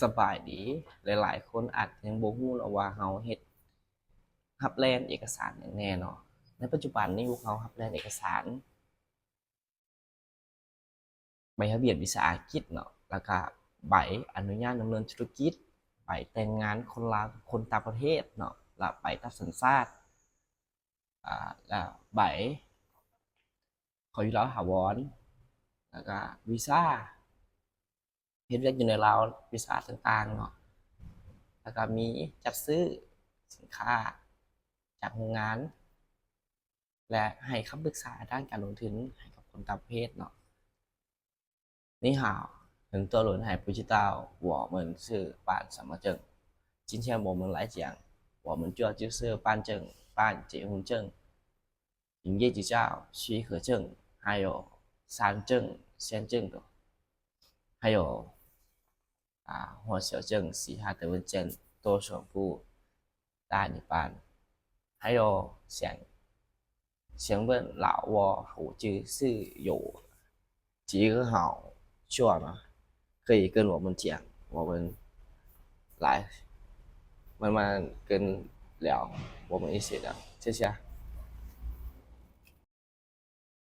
ສະບາຍດີ. ຫຼາຍໆຄົນອາດຍັງບໍ່ຮູ້ເນາະວ່າເຮົາເຮັດ ຮັບແລ່ນເອກະສານຫຍັງແດ່ເນາະ. ໃນປັດຈຸບັນນີ້ພວກເຮົາຮັບແລ່ນເອກະສານ ໃບທະບຽນວິສາຫະກິດເນາະ, ແລ້ວກະໃບອະນຸຍາດດຳເນີນທຸລະກິດ, ໃບແຕ່ງງານຄົນລາວກັບຄົນຕ່າງປະເທດເນາະ, ແລ້ວໃບຕັດສັນຊາດ, ອາ ແລ້ວໃບຂໍຢູ່ລາວຖາວອນ, ແລ້ວກະວີຊາ ເຮັດວຽກຢູ່ໃນລາວ ວິຊາຕ່າງໆເນາະ, ແລ້ວກໍມີຈັດຊື້ສິນຄ້າຈາກໂຮງງານ ແລະ ໃຫ້ຄຳປຶກສາດ້ານການລົງທຶນໃຫ້ກັບຄົນຕ່າງປະເທດເນາະ. 你好，很多人还不知道我们是办什么证。今天我们来讲，我们就是办证，办结婚证、 营业执照、许可证，还有商证、签证的，还有，啊，火车证，其他的文件都全部带你办。还有想，想问老挝投资是有几个好做吗？可以跟我们讲，我们来慢慢跟聊我们一些的，谢谢。